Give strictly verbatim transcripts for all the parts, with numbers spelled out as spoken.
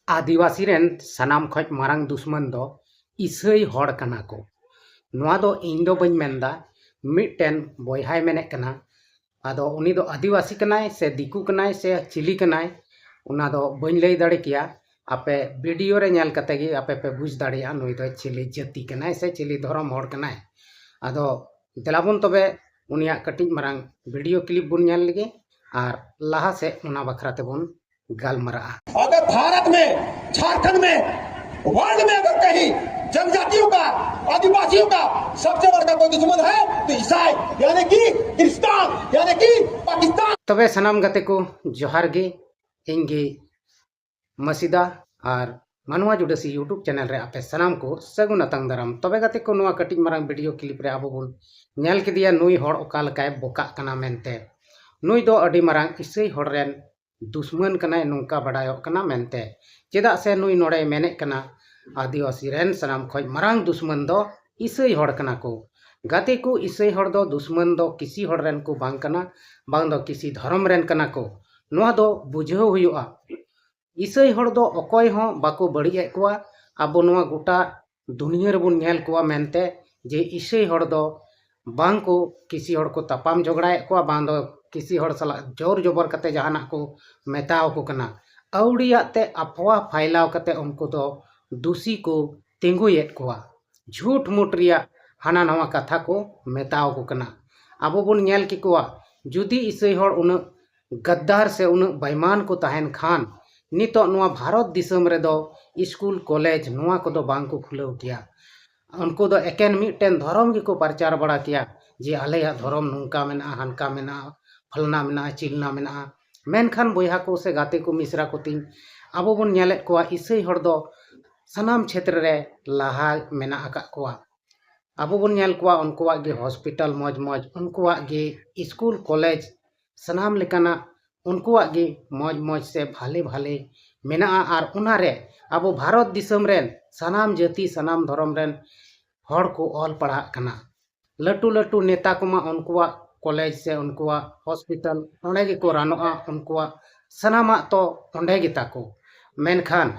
ᱟᱹᱫᱤᱵᱟᱹᱥᱤ ᱨᱮᱱ ᱥᱟᱱᱟᱢ ᱠᱷᱚᱱ ᱢᱟᱨᱟᱝ ᱫᱩᱥᱢᱟᱱ ᱫᱚ ᱤᱥᱟᱹᱭ ᱦᱚᱲ ᱠᱟᱱᱟ ᱠᱚ᱾ ᱱᱚᱣᱟ ᱫᱚ ᱤᱧ ᱫᱚ ᱵᱟᱹᱧ ᱢᱮᱱᱫᱟ, ᱢᱤᱫᱴᱮᱱ ᱵᱚᱭᱦᱟᱭ ᱢᱮᱱᱮᱫ ᱠᱟᱱᱟ᱾ ᱟᱫᱚ ᱩᱱᱤ ᱫᱚ ᱟᱹᱫᱤᱵᱟᱹᱥᱤ ᱠᱟᱱᱟᱭ ᱥᱮ ᱫᱤᱠᱩ ᱠᱟᱱᱟᱭ ᱥᱮ ᱪᱤᱞᱤ ᱠᱟᱱᱟᱭ, ᱚᱱᱟ ᱫᱚ ᱵᱟᱹᱧ ᱞᱟᱹᱭ ᱫᱟᱲᱮ ᱠᱮᱭᱟ᱾ ᱟᱯᱮ ᱵᱷᱤᱰᱤᱭᱳ ᱨᱮ ᱧᱮᱞ ᱠᱟᱛᱮ ᱜᱮ ᱟᱯᱮ ᱯᱮ ᱵᱩᱡᱽ ᱫᱟᱲᱮᱭᱟᱜᱼᱟ ᱱᱩᱭ ᱫᱚ ᱪᱤᱞᱤ ᱡᱟᱹᱛᱤ ᱠᱟᱱᱟᱭ ᱥᱮ ᱪᱤᱞᱤ ᱫᱷᱚᱨᱚᱢ ᱦᱚᱲ ᱠᱟᱱᱟᱭ᱾ ᱟᱫᱚ ᱫᱮᱞᱟ ᱵᱚᱱ ᱛᱚᱵᱮ ᱩᱱᱤᱭᱟᱜ ᱠᱟᱹᱴᱤᱡ ᱢᱟᱨᱟᱝ ᱵᱷᱤᱰᱤᱭᱳ ᱠᱞᱤᱯ ᱵᱚᱱ ᱧᱮᱞ ᱞᱮᱜᱮ ᱟᱨ ᱞᱟᱦᱟ ᱥᱮᱫ ᱚᱱᱟ ᱵᱟᱠᱷᱨᱟ ᱛᱮᱵᱚᱱ ᱜᱟᱞᱢᱟᱨᱟᱜᱼᱟ᱾ अगर भारत में, झारखंड में, वर्ल्ड में अगर कहीं जनजातियों का, आदिवासियों का सबसे बड़ा कोई दुश्मन है तो ईसाई, यानी कि क्रिस्तान, यानी कि पाकिस्तान। ᱛᱚᱵᱮ ᱥᱟᱱᱟᱢ ᱜᱟᱛᱮ ᱠᱚ ᱡᱚᱦᱟᱨ ᱜᱮ, ᱤᱧ ᱜᱮ ᱢᱟᱹᱥᱤᱫᱟ ᱟᱨ ᱢᱟᱱᱣᱟ ᱡᱩᱰᱟᱹᱥᱤ YouTube ᱪᱮᱱᱮᱞ ᱨᱮ ᱟᱯᱮ ᱥᱟᱱᱟᱢ ᱠᱚ ᱥᱟᱹᱜᱩᱱ ᱟᱛᱟᱝ ᱫᱟᱨᱟᱢ᱾ ᱛᱚᱵᱮ ᱜᱟᱛᱮ ᱠᱚ, ᱱᱚᱣᱟ ᱠᱟᱹᱴᱤᱡ ᱢᱟᱨᱟᱝ ᱵᱷᱤᱰᱤᱭᱳ ᱠᱞᱤᱯ ᱨᱮ ᱟᱵᱚ ᱵᱚᱱ ᱧᱮᱞ ᱠᱮᱫᱮᱭᱟ ᱱᱩᱭ ᱦᱚᱲ ᱚᱠᱟ ᱞᱮᱠᱟᱭ ᱵᱚᱠᱟᱜ ᱠᱟᱱᱟ ᱢᱮᱱᱛᱮ᱾ ᱱᱩᱭ ᱫᱚ ᱟᱹᱰᱤ ᱢᱟᱨᱟᱝ ᱤᱥᱟᱹᱭ ᱦᱚᱲ ᱨᱮᱱ ᱫᱩᱥᱢᱟᱹᱱ ᱠᱟᱱᱟᱭ, ᱱᱚᱝᱠᱟ ᱵᱟᱰᱟᱭᱚᱜ ᱠᱟᱱᱟ ᱢᱮᱱᱛᱮ᱾ ᱪᱮᱫᱟᱜ ᱥᱮ ᱱᱩᱭ ᱱᱚᱰᱮᱭ ᱢᱮᱱᱮᱫ ᱠᱟᱱᱟ, ᱟᱹᱫᱤᱵᱟᱹᱥᱤ ᱨᱮᱱ ᱥᱟᱱᱟᱢ ᱠᱷᱚᱱ ᱢᱟᱨᱟᱝ ᱫᱩᱥᱢᱟᱹᱱ ᱫᱚ ᱤᱥᱟᱹᱭ ᱦᱚᱲ ᱠᱟᱱᱟ ᱠᱚ᱾ ᱜᱟᱛᱮ ᱠᱚ, ᱤᱥᱟᱹᱭ ᱦᱚᱲ ᱫᱚ ᱫᱩᱥᱢᱟᱹᱱ ᱫᱚ ᱠᱤᱥᱤ ᱦᱚᱲ ᱨᱮᱱ ᱠᱚ ᱵᱟᱝ ᱠᱟᱱᱟ, ᱵᱟᱝ ᱫᱚ ᱠᱤᱥᱤ ᱫᱷᱚᱨᱚᱢ ᱨᱮᱱ ᱠᱟᱱᱟ ᱠᱚ᱾ ᱱᱚᱣᱟ ᱫᱚ ᱵᱩᱡᱷᱟᱹᱣ ᱦᱩᱭᱩᱜᱼᱟ᱾ ᱤᱥᱟᱹᱭ ᱦᱚᱲ ᱫᱚ ᱚᱠᱚᱭ ᱦᱚᱸ ᱵᱟᱠᱚ ᱵᱟᱹᱲᱤᱡ ᱮᱫ ᱠᱚᱣᱟ᱾ ᱟᱵᱚ ᱱᱚᱣᱟ ᱜᱚᱴᱟ ᱫᱩᱱᱤᱭᱟᱹ ᱨᱮᱵᱚᱱ ᱧᱮᱞ ᱠᱚᱣᱟ ᱢᱮᱱᱛᱮ ᱡᱮ ᱤᱥᱟᱹᱭ ᱦᱚᱲ ᱫᱚ ᱵᱟᱝ ᱠᱚ ᱠᱤᱥᱤ ᱦᱚᱲ ᱠᱚ ᱛᱟᱯᱟᱢ ᱡᱷᱚᱜᱽᱲᱟᱭᱮᱫ ᱠᱚᱣᱟ, ᱵᱟᱝ ᱫᱚ ᱠᱤᱥᱤ ᱦᱚᱲ ᱥᱟᱞᱟᱜ ᱡᱳᱨ ᱡᱚᱵᱚᱨ ᱠᱟᱛᱮ ᱡᱟᱦᱟᱱᱟᱜ ᱠᱚ ᱢᱮᱛᱟᱣ ᱟᱠᱚ ᱠᱟᱱᱟ᱾ ᱟᱹᱣᱲᱤᱭᱟᱜ ᱛᱮ ᱟᱯᱣᱟ ᱯᱷᱟᱭᱞᱟᱣ ᱠᱟᱛᱮ ᱩᱱᱠᱩ ᱫᱚ ᱫᱩᱥᱤ ᱠᱚ ᱛᱤᱸᱜᱩᱭᱮᱫ ᱠᱚᱣᱟ᱾ ᱡᱷᱩᱴ ᱢᱩᱴ ᱨᱮᱭᱟᱜ ᱦᱟᱱᱟ ᱱᱟᱣᱟ ᱠᱟᱛᱷᱟ ᱠᱚ ᱢᱮᱛᱟᱣ ᱟᱠᱚ ᱠᱟᱱᱟ᱾ ᱟᱵᱚ ᱵᱚᱱ ᱧᱮᱞ ᱠᱮᱠᱚᱣᱟ, ᱡᱩᱫᱤ ᱤᱥᱟᱹᱭ ᱦᱚᱲ ᱩᱱᱟᱹᱜ ᱜᱟᱫᱫᱟᱨ ᱥᱮ ᱩᱱᱟᱹᱜ ᱵᱮᱭᱢᱟᱱ ᱠᱚ ᱛᱟᱦᱮᱱ ᱠᱷᱟᱱ, ᱱᱤᱛᱚᱜ ᱱᱚᱣᱟ ᱵᱷᱟᱨᱚᱛ ᱫᱤᱥᱚᱢ ᱨᱮᱫᱚ ᱥᱠᱩᱞ, ᱠᱚᱞᱮᱡᱽ ᱱᱚᱣᱟ ᱠᱚᱫᱚ ᱵᱟᱝ ᱠᱚ ᱠᱷᱩᱞᱟᱹᱣ ᱠᱮᱭᱟ᱾ ᱩᱱᱠᱩ ᱫᱚ ᱮᱠᱮᱱ ᱢᱤᱫᱴᱮᱱ ᱫᱷᱚᱨᱚᱢ ᱜᱮᱠᱚ ᱯᱨᱚᱪᱟᱨ ᱵᱟᱲᱟ ᱠᱮᱭᱟ ᱡᱮ ᱟᱞᱮᱭᱟᱜ ᱫᱷᱚᱨᱚᱢ ᱱᱚᱝᱠᱟ ᱢᱮᱱᱟᱜᱼᱟ, ᱦᱟᱱᱠᱟ ᱢᱮᱱᱟᱜᱼᱟ, ᱯᱷᱟᱞᱱᱟ ᱢᱮᱱᱟᱜᱼᱟ, ᱪᱤᱞᱱᱟ ᱢᱮᱱᱟᱜᱼᱟ᱾ ᱢᱮᱱᱠᱷᱟᱱ ᱵᱚᱭᱦᱟ ᱠᱚ ᱥᱮ ᱜᱟᱛᱮ ᱠᱚ, ᱢᱤᱥᱨᱟ ᱠᱚ ᱛᱤᱧ, ᱟᱵᱚ ᱵᱚᱱ ᱧᱮᱞᱮᱫ ᱠᱚᱣᱟ ᱤᱥᱟᱹᱭ ᱦᱚᱲ ᱫᱚ ᱥᱟᱱᱟᱢ ᱪᱷᱮᱛᱨᱚ ᱨᱮ ᱞᱟᱦᱟ ᱢᱮᱱᱟᱜ ᱟᱠᱟᱫ ᱠᱚᱣᱟ᱾ ᱟᱵᱚ ᱵᱚᱱ ᱧᱮᱞ ᱠᱚᱣᱟ ᱩᱱᱠᱩᱣᱟᱜ ᱜᱮ ᱦᱚᱥᱯᱤᱴᱟᱞ ᱢᱚᱡᱽ ᱢᱚᱡᱽ, ᱩᱱᱠᱩᱣᱟᱜ ᱜᱮ ᱥᱠᱩᱞ, ᱠᱚᱞᱮᱡᱽ, ᱥᱟᱱᱟᱢ ᱞᱮᱠᱟᱱᱟᱜ ᱩᱱᱠᱩᱣᱟᱜ ᱜᱮ ᱢᱚᱡᱽ ᱢᱚᱡᱽ ᱥᱮ ᱵᱷᱟᱞᱮ ᱵᱷᱟᱞᱮ ᱢᱮᱱᱟᱜᱼᱟ᱾ ᱟᱨ ᱚᱱᱟᱨᱮ ᱟᱵᱚ ᱵᱷᱟᱨᱚᱛ ᱫᱤᱥᱚᱢ ᱨᱮᱱ ᱥᱟᱱᱟᱢ ᱡᱟᱹᱛᱤ, ᱥᱟᱱᱟᱢ ᱫᱷᱚᱨᱚᱢ ᱨᱮᱱ ᱦᱚᱲ ᱠᱚ ᱚᱞ ᱯᱟᱲᱦᱟᱜ ᱠᱟᱱᱟ᱾ ᱞᱟᱹᱴᱩ ᱞᱟᱹᱴᱩ ᱱᱮᱛᱟ ᱠᱚᱢᱟ ᱩᱱᱠᱩᱣᱟᱜ ᱠᱚᱞᱮᱡᱽ ᱥᱮ ᱩᱱᱠᱩᱣᱟᱜ ᱦᱚᱥᱯᱤᱴᱟᱞ ᱚᱸᱰᱮ ᱜᱮᱠᱚ ᱨᱟᱱᱚᱜᱼᱟ, ᱩᱱᱠᱩᱣᱟᱜ ᱥᱟᱱᱟᱢᱟᱜ ᱛᱚ ᱚᱸᱰᱮ ᱜᱮᱛᱟ ᱠᱚ᱾ ᱢᱮᱱᱠᱷᱟᱱ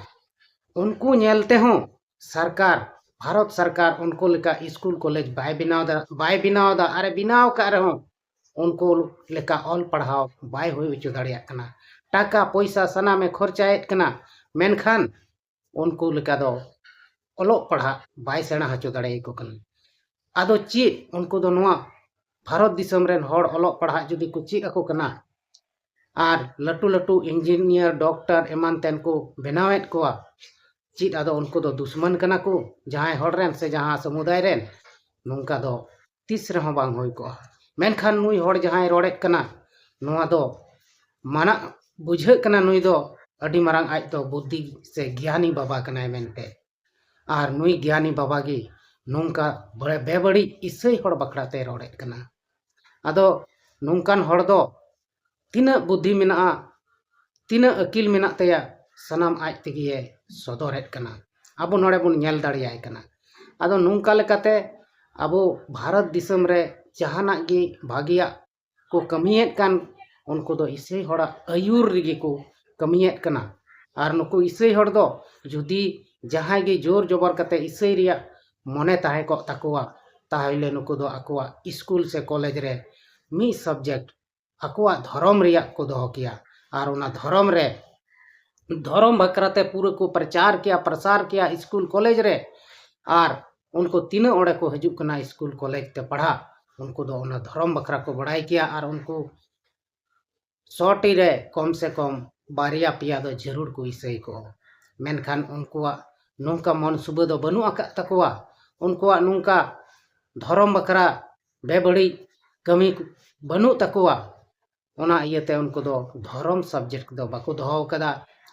ᱩᱱᱠᱩ ᱧᱮᱞ ᱛᱮᱦᱚᱸ ᱥᱚᱨᱠᱟᱨ, ᱵᱷᱟᱨᱚᱛ ᱥᱚᱨᱠᱟᱨ ᱩᱱᱠᱩ ᱞᱮᱠᱟ ᱥᱠᱩᱞ ᱠᱚᱞᱮᱡᱽ ᱵᱟᱭ ᱵᱮᱱᱟᱣ ᱫᱟ, ᱵᱟᱭ ᱵᱮᱱᱟᱣ ᱫᱟ᱾ ᱟᱨᱮ ᱵᱮᱱᱟᱣ ᱠᱟᱜ ᱨᱮᱦᱚᱸ ᱩᱱᱠᱩ ᱞᱮᱠᱟ ᱚᱞ ᱯᱟᱲᱦᱟᱣ ᱵᱟᱭ ᱦᱩᱭ ᱦᱚᱪᱚ ᱫᱟᱲᱮᱭᱟᱜ ᱠᱟᱱᱟ᱾ ᱴᱟᱠᱟ ᱯᱚᱭᱥᱟ ᱥᱟᱱᱟᱢᱮ ᱠᱷᱚᱨᱪᱟᱭᱮᱫ ᱠᱟᱱᱟ, ᱢᱮᱱᱠᱷᱟᱱ ᱩᱱᱠᱩ ᱞᱮᱠᱟ ᱫᱚ ᱚᱞᱚᱜ ᱯᱟᱲᱦᱟᱜ ᱵᱟᱭ ᱥᱮᱬᱟ ᱦᱚᱪᱚ ᱫᱟᱲᱮᱭᱟᱠᱚ ᱠᱟᱱᱟ᱾ ᱟᱫᱚ ᱪᱮᱫ ᱩᱱᱠᱩ ᱫᱚ ᱱᱚᱣᱟ ᱵᱷᱟᱨᱚᱛ ᱫᱤᱥᱚᱢ ᱨᱮᱱ ᱦᱚᱲ ᱚᱞᱚᱜ ᱯᱟᱲᱦᱟᱜ ᱡᱩᱫᱤ ᱠᱚ ᱪᱮᱫ ᱟᱠᱚ ᱠᱟᱱᱟ ᱟᱨ ᱞᱟᱹᱴᱩ ᱞᱟᱹᱴᱩ ᱤᱧᱡᱤᱱᱤᱭᱟᱨ, ᱰᱚᱠᱴᱚᱨ ᱮᱢᱟᱱ ᱛᱮᱱ ᱠᱚ ᱵᱮᱱᱟᱣᱮᱫ ᱠᱚᱣᱟ, ᱪᱮᱫ ᱟᱫᱚ ᱩᱱᱠᱩ ᱫᱚ ᱫᱩᱥᱢᱟᱱ ᱠᱟᱱᱟ ᱠᱚ ᱡᱟᱦᱟᱸᱭ ᱦᱚᱲ ᱨᱮᱱ ᱥᱮ ᱡᱟᱦᱟᱸ ᱥᱚᱢᱩᱫᱟᱭ ᱨᱮᱱ? ᱱᱚᱝᱠᱟ ᱫᱚ ᱛᱤᱥ ᱨᱮᱦᱚᱸ ᱵᱟᱝ ᱦᱩᱭ ᱠᱚᱜᱼᱟ᱾ ᱢᱮᱱᱠᱷᱟᱱ ᱱᱩᱭ ᱦᱚᱲ ᱡᱟᱦᱟᱸᱭ ᱨᱚᱲᱮᱫ ᱠᱟᱱᱟ, ᱱᱚᱣᱟ ᱫᱚ ᱢᱟᱱᱟᱜ ᱵᱩᱡᱷᱟᱹᱜ ᱠᱟᱱᱟ, ᱱᱩᱭ ᱫᱚ ᱟᱹᱰᱤ ᱢᱟᱨᱟᱝ ᱟᱡ ᱫᱚ ᱵᱩᱫᱽᱫᱷᱤ ᱥᱮ ᱜᱮᱭᱟᱱᱤ ᱵᱟᱵᱟ ᱠᱟᱱᱟᱭ ᱢᱮᱱᱛᱮ᱾ ᱟᱨ ᱱᱩᱭ ᱜᱮᱭᱟᱱᱤ ᱵᱟᱵᱟ ᱜᱮ ᱱᱚᱝᱠᱟ ᱵᱮ-, ᱵᱮᱵᱟᱹᱲᱤᱡ ᱤᱥᱟᱹᱭ ᱦᱚᱲ ᱵᱟᱠᱷᱨᱟ ᱛᱮ ᱨᱚᱲᱮᱫ ᱠᱟᱱᱟ᱾ ᱟᱫᱚ ᱱᱚᱝᱠᱟᱱ ᱦᱚᱲ ᱫᱚ ᱛᱤᱱᱟᱹᱜ ᱵᱩᱫᱽᱫᱷᱤ ᱢᱮᱱᱟᱜᱼᱟ, ᱛᱤᱱᱟᱹᱜ ᱟᱹᱠᱤᱞ ᱢᱮᱱᱟᱜ ᱛᱟᱭᱟ, ᱥᱟᱱᱟᱢ ᱟᱡ ᱛᱮᱜᱮ ᱥᱚᱫᱚᱨᱮᱫ ᱠᱟᱱᱟ᱾ ᱟᱵᱚ ᱱᱚᱰᱮ ᱵᱚᱱ ᱧᱮᱞ ᱫᱟᱲᱮᱭᱟᱭ ᱠᱟᱱᱟ᱾ ᱟᱫᱚ ᱱᱚᱝᱠᱟ ᱞᱮᱠᱟᱛᱮ ᱟᱵᱚ ᱵᱷᱟᱨᱚᱛ ᱫᱤᱥᱚᱢ ᱨᱮ ᱡᱟᱦᱟᱱᱟᱜ ᱜᱮ ᱵᱷᱟᱹᱜᱤᱭᱟᱜ ᱠᱚ ᱠᱟᱹᱢᱤᱭᱮᱫ ᱠᱟᱱ, ᱩᱱᱠᱩ ᱫᱚ ᱤᱥᱟᱹᱭ ᱦᱚᱲᱟᱜ ᱟᱹᱭᱩᱨ ᱨᱮᱜᱮ ᱠᱚ ᱠᱟᱹᱢᱤᱭᱮᱫ ᱠᱟᱱᱟ᱾ ᱟᱨ ᱱᱩᱠᱩ ᱤᱥᱟᱹᱭ ᱦᱚᱲ ᱫᱚ ᱡᱩᱫᱤ ᱡᱟᱦᱟᱸᱭ ᱜᱮ ᱡᱳᱨ ᱡᱚᱵᱚᱨ ᱠᱟᱛᱮ ᱤᱥᱟᱹᱭ ᱨᱮᱭᱟᱜ ᱢᱚᱱᱮ ᱛᱟᱦᱮᱸ ᱠᱚᱜ ᱛᱟᱠᱚᱣᱟ, ᱛᱟᱦᱚᱞᱮ ᱱᱩᱠᱩ ᱫᱚ ᱟᱠᱚᱣᱟᱜ ᱥᱠᱩᱞ ᱥᱮ ᱠᱚᱞᱮᱡᱽ ᱨᱮ ᱢᱤᱫ subject ᱟᱠᱚᱣᱟᱜ ᱫᱷᱚᱨᱚᱢ ᱨᱮᱭᱟᱜ ᱠᱚ ᱫᱚᱦᱚ ᱠᱮᱭᱟ᱾ ᱟᱨ ᱚᱱᱟ ᱫᱷᱚᱨᱚᱢ ᱨᱮ, ᱫᱷᱚᱨᱚᱢ ᱵᱟᱠᱷᱨᱟ ᱛᱮ ᱯᱩᱨᱟᱹ ᱠᱚ ᱯᱨᱚᱪᱟᱨ ᱠᱮᱭᱟ, ᱯᱨᱚᱥᱟᱨ ᱠᱮᱭᱟ ᱥᱠᱩᱞ ᱠᱚᱞᱮᱡᱽ ᱨᱮ᱾ ᱟᱨ ᱩᱱᱠᱩ ᱛᱤᱱᱟᱹᱜ ᱚᱸᱰᱮ ᱠᱚ ᱦᱤᱡᱩᱜ ᱠᱟᱱᱟ ᱥᱠᱩᱞ ᱠᱚᱞᱮᱡᱽ ᱛᱮ ᱯᱟᱲᱦᱟᱜ, ᱩᱱᱠᱩ ᱫᱚ ᱚᱱᱟ ᱫᱷᱚᱨᱚᱢ ᱵᱟᱠᱷᱨᱟ ᱠᱚ ᱵᱟᱲᱟᱭ ᱠᱮᱭᱟ᱾ ᱟᱨ ᱩᱱᱠᱩ ᱥᱚᱴᱤ ᱨᱮ ᱠᱚᱢ ᱥᱮ ᱠᱚᱢ ᱵᱟᱨᱭᱟ ᱯᱮᱭᱟ ᱫᱚ ᱡᱟᱹᱨᱩᱲ ᱠᱚ ᱤᱥᱟᱹᱭ ᱠᱚᱜᱼᱟ᱾ ᱢᱮᱱᱠᱷᱟᱱ ᱩᱱᱠᱩᱣᱟᱜ ᱱᱚᱝᱠᱟ ᱢᱚᱱ ᱥᱩᱵᱟᱹ ᱫᱚ ᱵᱟᱹᱱᱩᱜ ᱟᱠᱟᱫ ᱛᱟᱠᱚᱣᱟ᱾ ᱩᱱᱠᱩᱣᱟᱜ ᱱᱚᱝᱠᱟ ᱫᱷᱚᱨᱚᱢ ᱵᱟᱠᱷᱨᱟ ᱵᱮᱵᱟᱹᱲᱤᱡ ᱠᱟᱹᱢᱤ ᱵᱟᱹᱱᱩᱜ ᱛᱟᱠᱚᱣᱟ᱾ ᱚᱱᱟ ᱤᱭᱟᱹᱛᱮ ᱩᱱᱠᱩ ᱫᱚ ᱫᱷᱚᱨᱚᱢ subject ᱫᱚ ᱵᱟᱠᱚ ᱫᱚᱦᱚ ᱟᱠᱟᱫᱟ᱾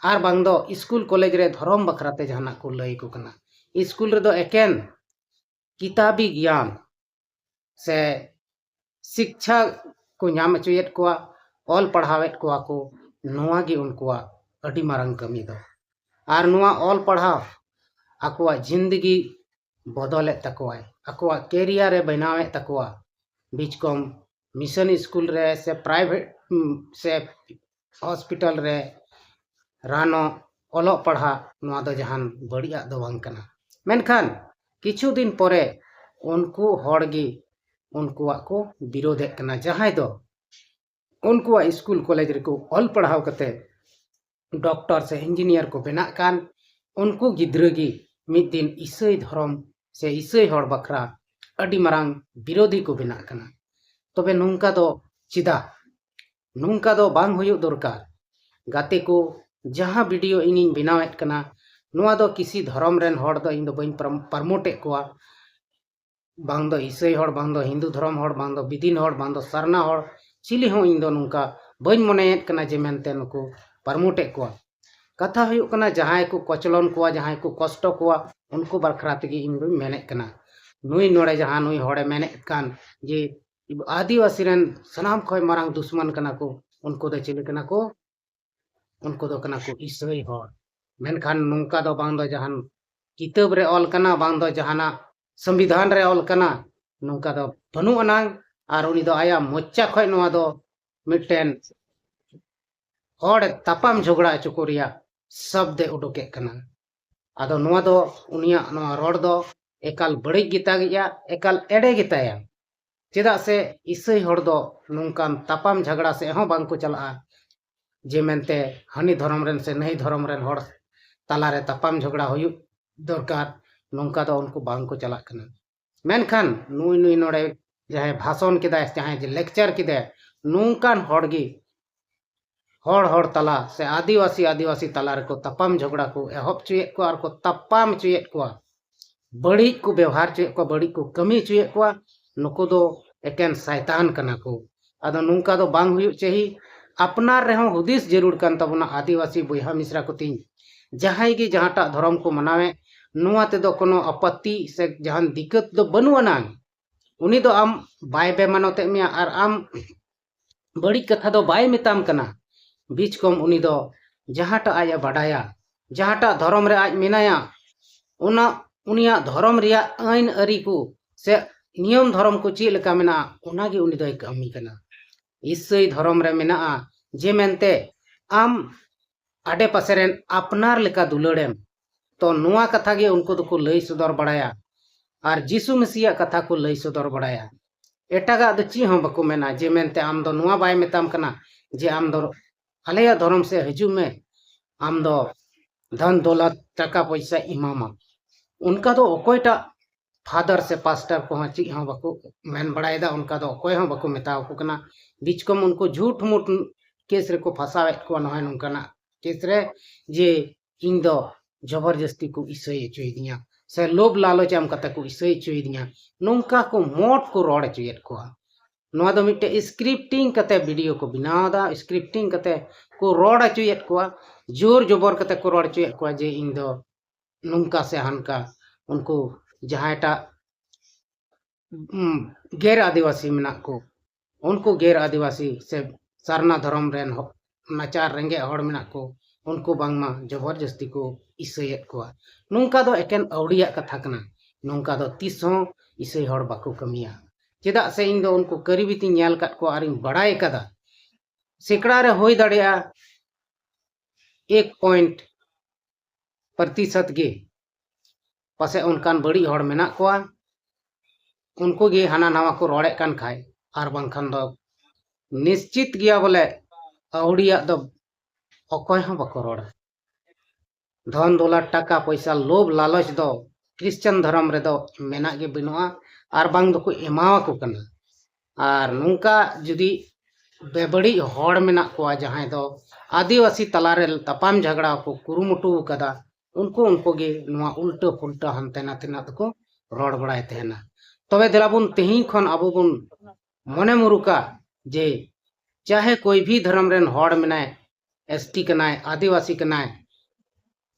ᱟᱨ ᱵᱟᱝ ᱫᱚ ᱥᱠᱩᱞ ᱠᱚᱞᱮᱡᱽ ᱨᱮ ᱫᱷᱚᱨᱚᱢ ᱵᱟᱠᱷᱨᱟ ᱛᱮ ᱡᱟᱦᱟᱱᱟᱜ ᱠᱚ ᱞᱟᱹᱭ ᱟᱠᱚ ᱠᱟᱱᱟ᱾ ᱥᱠᱩᱞ ᱨᱮᱫᱚ ᱮᱠᱮᱱ ᱠᱤᱛᱟᱵᱤ ᱜᱮᱭᱟᱱ ᱥᱮ ᱥᱤᱠᱪᱷᱟ ᱠᱚ ᱧᱟᱢ ᱦᱚᱪᱚᱭᱮᱫ ᱠᱚᱣᱟ, ᱚᱞ ᱯᱟᱲᱦᱟᱣᱮᱫ ᱠᱚᱣᱟ ᱠᱚ, ᱱᱚᱣᱟ ᱜᱮ ᱩᱱᱠᱩᱣᱟᱜ ᱟᱹᱰᱤ ᱢᱟᱨᱟᱝ ᱠᱟᱹᱢᱤ ᱫᱚ᱾ ᱟᱨ ᱱᱚᱣᱟ ᱚᱞ ᱯᱟᱲᱦᱟᱣ ᱟᱠᱚᱣᱟᱜ ᱡᱤᱱᱫᱮᱜᱤ ᱵᱚᱫᱚᱞᱮᱫ ᱛᱟᱠᱚᱣᱟᱭ, ᱟᱠᱚᱣᱟᱜ career ᱮ ᱵᱮᱱᱟᱣᱮᱫ ᱛᱟᱠᱚᱣᱟ᱾ ᱵᱤᱪᱠᱚᱢ ᱢᱤᱥᱚᱱ ᱥᱠᱩᱞ ᱨᱮ ᱥᱮ private, ᱩᱢ, ᱥᱮ hospital ᱨᱮ ᱨᱟᱱᱚᱜ, ᱚᱞᱚᱜ ᱯᱟᱲᱦᱟᱜ, ᱱᱚᱣᱟ ᱫᱚ ᱡᱟᱦᱟᱱ ᱵᱟᱹᱲᱤᱡᱟᱜ ᱫᱚ ᱵᱟᱝ ᱠᱟᱱᱟ᱾ ᱢᱮᱱᱠᱷᱟᱱ ᱠᱤᱪᱷᱩ ᱫᱤᱱ ᱯᱚᱨᱮ ᱩᱱᱠᱩ ᱦᱚᱲ ᱜᱮ ᱩᱱᱠᱩᱣᱟᱜ ᱠᱚ ᱵᱤᱨᱳᱫᱷᱮᱫ ᱠᱟᱱᱟ, ᱡᱟᱦᱟᱸᱭ ᱫᱚ ᱩᱱᱠᱩᱣᱟᱜ ᱥᱠᱩᱞ ᱠᱚᱞᱮᱡᱽ ᱨᱮᱠᱚ ᱚᱞ ᱯᱟᱲᱦᱟᱣ ᱠᱟᱛᱮ ᱰᱚᱠᱴᱚᱨ ᱥᱮ ᱤᱧᱡᱤᱱᱤᱭᱟᱨ ᱠᱚ ᱵᱮᱱᱟᱜ ᱠᱟᱱ, ᱩᱱᱠᱩ ᱜᱤᱫᱽᱨᱟᱹ ᱜᱮ ᱢᱤᱫ ᱫᱤᱱ ᱤᱥᱟᱹᱭ ᱫᱷᱚᱨᱚᱢ ᱥᱮ ᱤᱥᱟᱹᱭ ᱦᱚᱲ ᱵᱟᱠᱷᱨᱟ ᱟᱹᱰᱤ ᱢᱟᱨᱟᱝ ᱵᱤᱨᱳᱫᱷᱤ ᱠᱚ ᱵᱮᱱᱟᱜ ᱠᱟᱱᱟ᱾ ᱛᱚᱵᱮ ᱱᱚᱝᱠᱟ ᱫᱚ ᱪᱮᱫᱟᱜ? ᱱᱚᱝᱠᱟ ᱫᱚ ᱵᱟᱝ ᱦᱩᱭᱩᱜ ᱫᱚᱨᱠᱟᱨ᱾ ᱜᱟᱛᱮ ᱠᱚ, ᱡᱟᱦᱟᱸ ᱵᱷᱤᱰᱤᱭᱳ ᱤᱧᱤᱧ ᱵᱮᱱᱟᱣᱮᱫ ᱠᱟᱱᱟ, ᱱᱚᱣᱟ ᱫᱚ ᱠᱤᱥᱤ ᱫᱷᱚᱨᱚᱢ ᱨᱮᱱ ᱦᱚᱲ ᱫᱚ ᱤᱧ ᱫᱚ ᱵᱟᱹᱧ ᱯᱨᱚᱢ-, ᱯᱨᱢᱳᱴᱮᱫ ᱠᱚᱣᱟ᱾ ᱵᱟᱝ ᱫᱚ ᱤᱥᱟᱹᱭ ᱦᱚᱲ, ᱵᱟᱝ ᱫᱚ ᱦᱤᱱᱫᱩ ᱫᱷᱚᱨᱚᱢ ᱦᱚᱲ, ᱵᱟᱝ ᱫᱚ ᱵᱤᱫᱤᱱ ᱦᱚᱲ, ᱵᱟᱝ ᱫᱚ ᱥᱟᱨᱱᱟ ᱦᱚᱲ, ᱪᱤᱞᱤ ᱦᱚᱸ ᱤᱧ ᱫᱚ ᱱᱚᱝᱠᱟ ᱵᱟᱹᱧ ᱢᱚᱱᱮᱭᱮᱫ ᱠᱟᱱᱟ ᱡᱮ ᱢᱮᱱᱛᱮ ᱱᱩᱠᱩ ᱯᱨᱢᱳᱴᱮᱫ ᱠᱚᱣᱟ᱾ ᱠᱟᱛᱷᱟ ᱦᱩᱭᱩᱜ ᱠᱟᱱᱟ, ᱡᱟᱦᱟᱸᱭ ᱠᱚ ᱠᱚᱪᱞᱚᱱ ᱠᱚᱣᱟ, ᱡᱟᱦᱟᱸᱭ ᱠᱚ ᱠᱚᱥᱴᱚ ᱠᱚᱣᱟ, ᱩᱱᱠᱩ ᱵᱟᱠᱷᱨᱟ ᱛᱮᱜᱮ ᱤᱧ ᱫᱚᱧ ᱢᱮᱱᱮᱫ ᱠᱟᱱᱟ᱾ ᱱᱩᱭ ᱱᱚᱰᱮ ᱡᱟᱦᱟᱸ ᱱᱩᱭ ᱦᱚᱲᱮ ᱢᱮᱱᱮᱫ ᱠᱟᱱ ᱡᱮ ᱟᱹᱫᱤᱵᱟᱹᱥᱤ ᱨᱮᱱ ᱥᱟᱱᱟᱢ ᱠᱷᱚᱱ ᱢᱟᱨᱟᱝ ᱫᱩᱥᱢᱟᱱ ᱠᱟᱱᱟ ᱠᱚ, ᱩᱱᱠᱩ ᱫᱚ ᱪᱤᱞᱤ ᱠᱟᱱᱟ ᱠᱚ? ᱩᱱᱠᱩ ᱫᱚ ᱠᱟᱱᱟ ᱠᱚ ᱤᱥᱟᱹᱭ ᱦᱚᱲ᱾ ᱢᱮᱱᱠᱷᱟᱱ ᱱᱚᱝᱠᱟ ᱫᱚ ᱵᱟᱝ ᱫᱚ ᱡᱟᱦᱟᱱ ᱠᱤᱛᱟᱹᱵ ᱨᱮ ᱚᱞ ᱠᱟᱱᱟ, ᱵᱟᱝ ᱫᱚ ᱡᱟᱦᱟᱱᱟᱜ ᱥᱚᱝᱵᱤᱫᱷᱟᱱ ᱨᱮ ᱚᱞ ᱠᱟᱱᱟ, ᱱᱚᱝᱠᱟ ᱫᱚ ᱵᱟᱹᱱᱩᱜ ᱟᱱᱟᱝ᱾ ᱟᱨ ᱩᱱᱤ ᱫᱚ ᱟᱭᱟᱜ ᱢᱚᱪᱟ ᱠᱷᱚᱱ ᱱᱚᱣᱟ ᱫᱚ ᱢᱤᱫᱴᱮᱱ ᱦᱚᱲ ᱛᱟᱯᱟᱢ ᱡᱷᱚᱜᱽᱲᱟ ᱦᱚᱪᱚ ᱠᱚ ᱨᱮᱭᱟᱜ ᱥᱚᱵᱫᱮ ᱩᱰᱩᱠᱮᱫ ᱠᱟᱱᱟ᱾ ᱟᱫᱚ ᱱᱚᱣᱟ ᱫᱚ, ᱩᱱᱤᱭᱟᱜ ᱱᱚᱣᱟ ᱨᱚᱲ ᱫᱚ ᱮᱠᱟᱞ ᱵᱟᱹᱲᱤᱡ ᱜᱮᱛᱟ ᱜᱮᱭᱟ, ᱮᱠᱟᱞ ᱮᱲᱮ ᱜᱮᱛᱟᱭᱟ᱾ ᱪᱮᱫᱟᱜ ᱥᱮ ᱤᱥᱟᱹᱭ ᱦᱚᱲ ᱫᱚ ᱱᱚᱝᱠᱟᱱ ᱛᱟᱯᱟᱢ ᱡᱷᱟᱜᱽᱲᱟ ᱥᱮᱫ ᱦᱚᱸ ᱵᱟᱝ ᱠᱚ ᱪᱟᱞᱟᱜᱼᱟ, ᱡᱮ ᱢᱮᱱᱛᱮ ᱦᱟᱹᱱᱤ ᱫᱷᱚᱨᱚᱢ ᱨᱮᱱ ᱥᱮ ᱱᱟᱹᱭ ᱫᱷᱚᱨᱚᱢ ᱨᱮᱱ ᱦᱚᱲ ᱛᱟᱞᱟᱨᱮ ᱛᱟᱯᱟᱢ ᱡᱷᱚᱜᱽᱲᱟ ᱦᱩᱭᱩᱜ ᱫᱚᱨᱠᱟᱨ, ᱱᱚᱝᱠᱟ ᱫᱚ ᱩᱱᱠᱩ ᱵᱟᱝ ᱠᱚ ᱪᱟᱞᱟᱜ ᱠᱟᱱᱟ᱾ ᱢᱮᱱᱠᱷᱟᱱ ᱱᱩᱭ, ᱱᱩᱭ ᱱᱚᱰᱮ ᱡᱟᱦᱟᱸᱭ ᱵᱷᱟᱥᱚᱱ ᱠᱮᱫᱟᱭ, ᱡᱟᱦᱟᱸᱭ ᱡᱮ ᱞᱮᱠᱪᱟᱨ ᱠᱮᱫᱟᱭ, ᱱᱚᱝᱠᱟᱱ ᱦᱚᱲ ᱜᱮ ᱦᱚᱲ, ᱦᱚᱲ ᱛᱟᱞᱟ ᱥᱮ ᱟᱹᱫᱤᱵᱟᱹᱥᱤ, ᱟᱹᱫᱤᱵᱟᱹᱥᱤ ᱛᱟᱞᱟ ᱨᱮᱠᱚ ᱛᱟᱯᱟᱢ ᱡᱷᱚᱜᱽᱲᱟ ᱠᱚ ᱮᱦᱚᱵ ᱦᱚᱪᱚᱭᱮᱫ ᱠᱚᱣᱟ ᱟᱨ ᱠᱚ ᱛᱟᱯᱟᱢ ᱦᱚᱪᱚᱭᱮᱫ ᱠᱚᱣᱟ᱾ ᱵᱟᱹᱲᱤᱡ ᱠᱚ ᱵᱮᱣᱦᱟᱨ ᱦᱚᱪᱚᱭᱮᱫ ᱠᱚᱣᱟ, ᱵᱟᱹᱲᱤᱡ ᱠᱚ ᱠᱟᱹᱢᱤ ᱦᱚᱪᱚᱭᱮᱫ ᱠᱚᱣᱟ᱾ ᱱᱩᱠᱩ ᱫᱚ ᱮᱠᱮᱱ ᱥᱟᱭᱛᱟᱱ ᱠᱟᱱᱟ ᱠᱚ᱾ ᱟᱫᱚ ᱱᱚᱝᱠᱟ ᱫᱚ ᱵᱟᱝ ᱦᱩᱭᱩᱜ ᱪᱟᱹᱦᱤ᱾ ᱟᱯᱱᱟᱨ ᱨᱮᱦᱚᱸ ᱦᱩᱫᱤᱥ ᱡᱟᱹᱨᱩᱲ ᱠᱟᱱ ᱛᱟᱵᱚᱱᱟ, ᱟᱹᱫᱤᱵᱟᱹᱥᱤ ᱵᱚᱭᱦᱟ ᱢᱤᱥᱨᱟ ᱠᱚᱛᱤᱧ, ᱡᱟᱦᱟᱸᱭ ᱜᱮ ᱡᱟᱦᱟᱸᱴᱟᱜ ᱫᱷᱚᱨᱚᱢ ᱠᱚ ᱢᱟᱱᱟᱣᱮᱫ, ᱱᱚᱣᱟ ᱛᱮᱫᱚ ᱠᱳᱱᱳ ᱟᱯᱚᱛᱛᱤ ᱥᱮ ᱡᱟᱦᱟᱱ ᱫᱤᱠᱠᱟᱹᱛ ᱫᱚ ᱵᱟᱹᱱᱩᱜ ᱟᱱᱟᱝ᱾ ᱩᱱᱤ ᱫᱚ ᱟᱢ ᱵᱟᱭ ᱵᱮᱢᱟᱱᱚᱛᱮᱫ ᱢᱮᱭᱟ ᱟᱨ ᱟᱢ ᱵᱟᱹᱲᱤᱡ ᱠᱟᱛᱷᱟ ᱫᱚ ᱵᱟᱭ ᱢᱮᱛᱟᱢ ᱠᱟᱱᱟ᱾ ᱵᱤᱪ ᱠᱚᱢ ᱩᱱᱤ ᱫᱚ ᱡᱟᱦᱟᱸᱴᱟᱜ ᱟᱡ ᱮ ᱵᱟᱰᱟᱭᱟ, ᱡᱟᱦᱟᱸᱴᱟᱜ ᱫᱷᱚᱨᱚᱢ ᱨᱮ ᱟᱡ ᱢᱮᱱᱟᱭᱟ, ᱚᱱᱟ ᱩᱱᱤᱭᱟᱜ ᱫᱷᱚᱨᱚᱢ ᱨᱮᱭᱟᱜ ᱟᱹᱱ ᱟᱹᱨᱤ ᱠᱚ ᱥᱮ ᱱᱤᱭᱚᱢ ᱫᱷᱚᱨᱚᱢ ᱠᱚ ᱪᱮᱫ ᱞᱮᱠᱟ ᱢᱮᱱᱟᱜᱼᱟ, ᱚᱱᱟᱜᱮ ᱩᱱᱤ ᱫᱚᱭ ᱠᱟᱹᱢᱤ ᱠᱟᱱᱟ᱾ ᱤᱥᱟᱹᱭ ᱫᱷᱚᱨᱚᱢ ᱨᱮ ᱢᱮᱱᱟᱜᱼᱟ ᱡᱮ ᱢᱮᱱᱛᱮ ᱟᱢ ᱟᱰᱮ ᱯᱟᱥᱮ ᱨᱮᱱ ᱟᱯᱱᱟᱨ ᱞᱮᱠᱟ ᱫᱩᱞᱟᱹᱲᱮᱢ᱾ ᱛᱚ ᱱᱚᱣᱟ ᱠᱟᱛᱷᱟ ᱜᱮ ᱩᱱᱠᱩ ᱫᱚᱠᱚ ᱞᱟᱹᱭ ᱥᱚᱫᱚᱨ ᱵᱟᱲᱟᱭᱟ ᱟᱨ ᱡᱤᱥᱩ ᱢᱮᱥᱤᱭᱟᱜ ᱠᱟᱛᱷᱟ ᱠᱚ ᱞᱟᱹᱭ ᱥᱚᱫᱚᱨ ᱵᱟᱲᱟᱭᱟ᱾ ᱮᱴᱟᱜᱟᱜ ᱫᱚ ᱪᱮᱫ ᱦᱚᱸ ᱵᱟᱠᱚ ᱢᱮᱱᱟ ᱡᱮ ᱢᱮᱱᱛᱮ ᱟᱢ ᱫᱚ ᱱᱚᱣᱟ ᱵᱟᱭ ᱢᱮᱛᱟᱢ ᱠᱟᱱᱟ ᱡᱮ ᱟᱢ ᱫᱚ ᱟᱞᱮᱭᱟᱜ ᱫᱷᱚᱨᱚᱢ ᱥᱮᱫ ᱦᱤᱡᱩᱜ ᱢᱮ, ᱟᱢ ᱫᱚ ᱫᱷᱚᱱ ᱫᱚᱞᱟᱛ ᱴᱟᱠᱟ ᱯᱚᱭᱥᱟ ᱮᱢᱟᱢᱟ᱾ ᱚᱱᱠᱟ ᱫᱚ ᱚᱠᱚᱭᱴᱟᱜ ᱯᱷᱟᱫᱟᱨ ᱥᱮ ᱯᱟᱥᱴᱟᱨ ᱠᱚᱦᱚᱸ ᱪᱮᱫ ᱦᱚᱸ ᱵᱟᱠᱚ ᱢᱮᱱ ᱵᱟᱲᱟᱭᱮᱫᱟ, ᱚᱱᱠᱟ ᱫᱚ ᱚᱠᱚᱭ ᱦᱚᱸ ᱵᱟᱠᱚ ᱢᱮᱛᱟ ᱟᱠᱚ ᱠᱟᱱᱟ᱾ ᱵᱤᱪᱠᱚᱢ ᱩᱱᱠᱩ ᱡᱷᱩᱴ ᱢᱩᱴ ᱠᱮᱥ ᱨᱮᱠᱚ ᱯᱷᱟᱸᱥᱟᱣᱮᱫ ᱠᱚᱣᱟ᱾ ᱱᱚᱜᱼᱚᱭ ᱱᱚᱝᱠᱟᱱᱟᱜ ᱠᱮᱥ ᱨᱮ ᱡᱮ ᱤᱧ ᱫᱚ ᱡᱚᱵᱚᱨᱡᱚᱥᱛᱤ ᱠᱚ ᱤᱥᱟᱹᱭ ᱦᱚᱪᱚᱭᱮᱫᱤᱧᱟ ᱥᱮ ᱞᱳᱵᱷ ᱞᱟᱞᱚᱪ ᱮᱢ ᱠᱟᱛᱮ ᱠᱚ ᱤᱥᱟᱹᱭ ᱦᱚᱪᱚᱭᱮᱫᱤᱧᱟ, ᱱᱚᱝᱠᱟ ᱠᱚ ᱢᱚᱴ ᱠᱚ ᱨᱚᱲ ᱦᱚᱪᱚᱭᱮᱫ ᱠᱚᱣᱟ᱾ ᱱᱚᱣᱟ ᱫᱚ ᱢᱤᱫᱴᱮᱡ ᱥᱠᱨᱤᱯᱴᱤᱝ ᱠᱟᱛᱮ ᱵᱷᱤᱰᱤᱭᱳ ᱠᱚ ᱵᱮᱱᱟᱣ ᱮᱫᱟ, ᱥᱠᱨᱤᱯᱴᱤᱝ ᱠᱟᱛᱮ ᱠᱚ ᱨᱚᱲ ᱦᱚᱪᱚᱭᱮᱫ ᱠᱚᱣᱟ, ᱡᱳᱨ ᱡᱚᱵᱚᱨ ᱠᱟᱛᱮ ᱠᱚ ᱨᱚᱲ ᱦᱚᱪᱚᱭᱮᱫ ᱠᱚᱣᱟ ᱡᱮ ᱤᱧ ᱫᱚ ᱱᱚᱝᱠᱟ ᱥᱮ ᱦᱟᱱᱠᱟ᱾ ᱩᱱᱠᱩ ᱡᱟᱦᱟᱸᱭᱴᱟᱜ ᱩᱢ, ᱜᱮᱨ ᱟᱹᱫᱤᱵᱟᱹᱥᱤ ᱢᱮᱱᱟᱜ ᱠᱚ, ᱩᱱᱠᱩ ᱜᱮᱨ ᱟᱹᱫᱤᱵᱟᱹᱥᱤ ᱥᱮ ᱥᱟᱨᱱᱟ ᱫᱷᱚᱨᱚᱢ ᱨᱮᱱ ᱦᱚ-, ᱱᱟᱪᱟᱨ ᱨᱮᱸᱜᱮᱡ ᱦᱚᱲ ᱢᱮᱱᱟᱜ ᱠᱚ, ᱩᱱᱠᱩ ᱵᱟᱝᱢᱟ ᱡᱚᱵᱚᱨ ᱡᱟᱹᱥᱛᱤ ᱠᱚ ᱤᱥᱟᱹᱭᱮᱫ ᱠᱚᱣᱟ᱾ ᱱᱚᱝᱠᱟ ᱫᱚ ᱮᱠᱮᱱ ᱟᱹᱣᱲᱤᱭᱟᱜ ᱠᱟᱛᱷᱟ ᱠᱟᱱᱟ᱾ ᱱᱚᱝᱠᱟ ᱫᱚ ᱛᱤᱥ ᱦᱚᱸ ᱤᱥᱟᱹᱭ ᱦᱚᱲ ᱵᱟᱠᱚ ᱠᱟᱹᱢᱤᱭᱟ᱾ ᱪᱮᱫᱟᱜ ᱥᱮ ᱤᱧ ᱫᱚ ᱩᱱᱠᱩ ᱠᱟᱹᱨᱤ ᱵᱤᱛᱤᱧ ᱧᱮᱞ ᱟᱠᱟᱫ ᱠᱚᱣᱟ ᱟᱨᱤᱧ ᱵᱟᱲᱟᱭ ᱟᱠᱟᱫᱟ᱾ ᱥᱮᱠᱲᱟ ᱨᱮ ᱦᱩᱭ ᱫᱟᱲᱮᱭᱟᱜᱼᱟ ᱮᱠ ᱯᱚᱭᱮᱱᱴ ᱯᱨᱚᱛᱤᱥᱚᱛ ᱜᱮ ᱯᱟᱥᱮᱡ ᱚᱱᱠᱟᱱ ᱵᱟᱹᱲᱤᱡ ᱦᱚᱲ ᱢᱮᱱᱟᱜ ᱠᱚᱣᱟ, ᱩᱱᱠᱩ ᱜᱮ ᱦᱟᱱᱟ ᱱᱟᱣᱟ ᱠᱚ ᱨᱚᱲᱮᱫ ᱠᱟᱱ ᱠᱷᱟᱡ, ᱟᱨ ᱵᱟᱝᱠᱷᱟᱱ ᱫᱚ ᱱᱤᱥᱪᱤᱛ ᱜᱮᱭᱟ ᱵᱚᱞᱮ ᱟᱹᱣᱲᱤᱭᱟᱜ ᱫᱚ ᱚᱠᱚᱭ ᱦᱚᱸ ᱵᱟᱠᱚ ᱨᱚᱲᱟ᱾ ᱫᱷᱚᱱ ᱫᱚᱞᱟᱛ ᱴᱟᱠᱟ ᱯᱚᱭᱥᱟ ᱞᱳᱵᱷ ᱞᱟᱞᱚᱪ ᱫᱚ ᱠᱨᱤᱥᱪᱟᱱ ᱫᱷᱚᱨᱚᱢ ᱨᱮᱫᱚ ᱢᱮᱱᱟᱜ ᱜᱮ ᱵᱟᱹᱱᱩᱜᱼᱟ ᱟᱨ ᱵᱟᱝ ᱫᱚᱠᱚ ᱮᱢᱟᱣᱟᱠᱚ ᱠᱟᱱᱟ᱾ ᱟᱨ ᱱᱚᱝᱠᱟ ᱡᱩᱫᱤ ᱵᱮᱵᱟᱹᱲᱤᱡ ᱦᱚᱲ ᱢᱮᱱᱟᱜ ᱠᱚᱣᱟ ᱡᱟᱦᱟᱸᱭ ᱫᱚ ᱟᱹᱫᱤᱵᱟᱹᱥᱤ ᱛᱟᱞᱟᱨᱮ ᱛᱟᱯᱟᱢ ᱡᱷᱟᱜᱽᱲᱟ ᱠᱚ ᱠᱩᱨᱩᱢᱩᱴᱩ ᱟᱠᱟᱫᱟ, ᱩᱱᱠᱩ, ᱩᱱᱠᱩ ᱜᱮ ᱱᱚᱣᱟ ᱩᱞᱴᱟᱹ ᱯᱩᱞᱴᱟᱹ ᱦᱟᱱᱛᱮ ᱱᱟᱛᱮᱱᱟᱜ ᱫᱚᱠᱚ ᱨᱚᱲ ᱵᱟᱲᱟᱭ ᱛᱟᱦᱮᱱᱟ᱾ ᱛᱚᱵᱮ ᱫᱮᱞᱟ ᱵᱚᱱ ᱛᱮᱦᱮᱧ ᱠᱷᱚᱱ ᱟᱵᱚ ᱵᱚᱱ ᱢᱚᱱᱮ ᱢᱩᱨᱩᱠᱟ ᱡᱮ ᱪᱟᱦᱮ ᱠᱳᱭ ᱵᱷᱤ ᱫᱷᱚᱨᱚᱢ ᱨᱮᱱ ᱦᱚᱲ ᱢᱮᱱᱟᱭ, ᱮᱥ ᱴᱤ ᱠᱟᱱᱟᱭ, ᱟᱹᱫᱤᱵᱟᱹᱥᱤ ᱠᱟᱱᱟᱭ,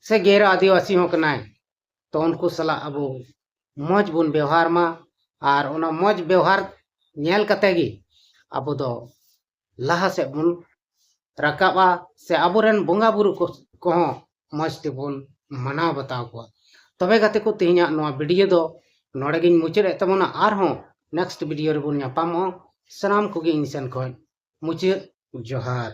ᱥᱮ ᱜᱮᱨ ᱟᱹᱫᱤᱵᱟᱹᱥᱤ ᱦᱚᱸ ᱠᱟᱱᱟᱭ, ᱛᱚ ᱩᱱᱠᱩ ᱥᱟᱞᱟᱜ ᱟᱵᱚ ᱢᱚᱡᱽ ᱵᱚᱱ ᱵᱮᱣᱦᱟᱨ ᱢᱟ᱾ ᱟᱨ ᱚᱱᱟ ᱢᱚᱡᱽ ᱵᱮᱣᱦᱟᱨ ᱧᱮᱞ ᱠᱟᱛᱮ ᱜᱮ ᱟᱵᱚ ᱫᱚ ᱞᱟᱦᱟ ᱥᱮᱫ ᱵᱚᱱ ᱨᱟᱠᱟᱵᱼᱟ, ᱥᱮ ᱟᱵᱚᱨᱮᱱ ᱵᱚᱸᱜᱟ ᱵᱩᱨᱩ ᱠᱚ, ᱠᱚᱦᱚᱸ ᱢᱚᱡᱽ ᱛᱮᱵᱚᱱ ᱢᱟᱱᱟᱣ ᱵᱟᱛᱟᱣ ᱠᱚᱣᱟ᱾ ᱛᱚᱵᱮ ᱜᱟᱛᱮ ᱠᱚ, ᱛᱮᱦᱮᱧᱟᱜ ᱱᱚᱣᱟ ᱵᱷᱤᱰᱤᱭᱳ ᱫᱚ ᱱᱚᱰᱮ ᱜᱤᱧ ᱢᱩᱪᱟᱹᱫ ᱮᱫ ᱛᱟᱵᱚᱱᱟ᱾ ᱟᱨᱦᱚᱸ ᱱᱮᱠᱥᱴ ᱵᱷᱤᱰᱤᱭᱳ ᱨᱮᱵᱚᱱ ᱧᱟᱯᱟᱢᱚᱜᱼᱟ᱾ ᱥᱟᱱᱟᱢ ᱠᱚᱜᱮ ᱤᱧ ᱥᱮᱱ ᱠᱷᱚᱱ ᱢᱩᱪᱟᱹᱫ ᱡᱚᱦᱟᱨ᱾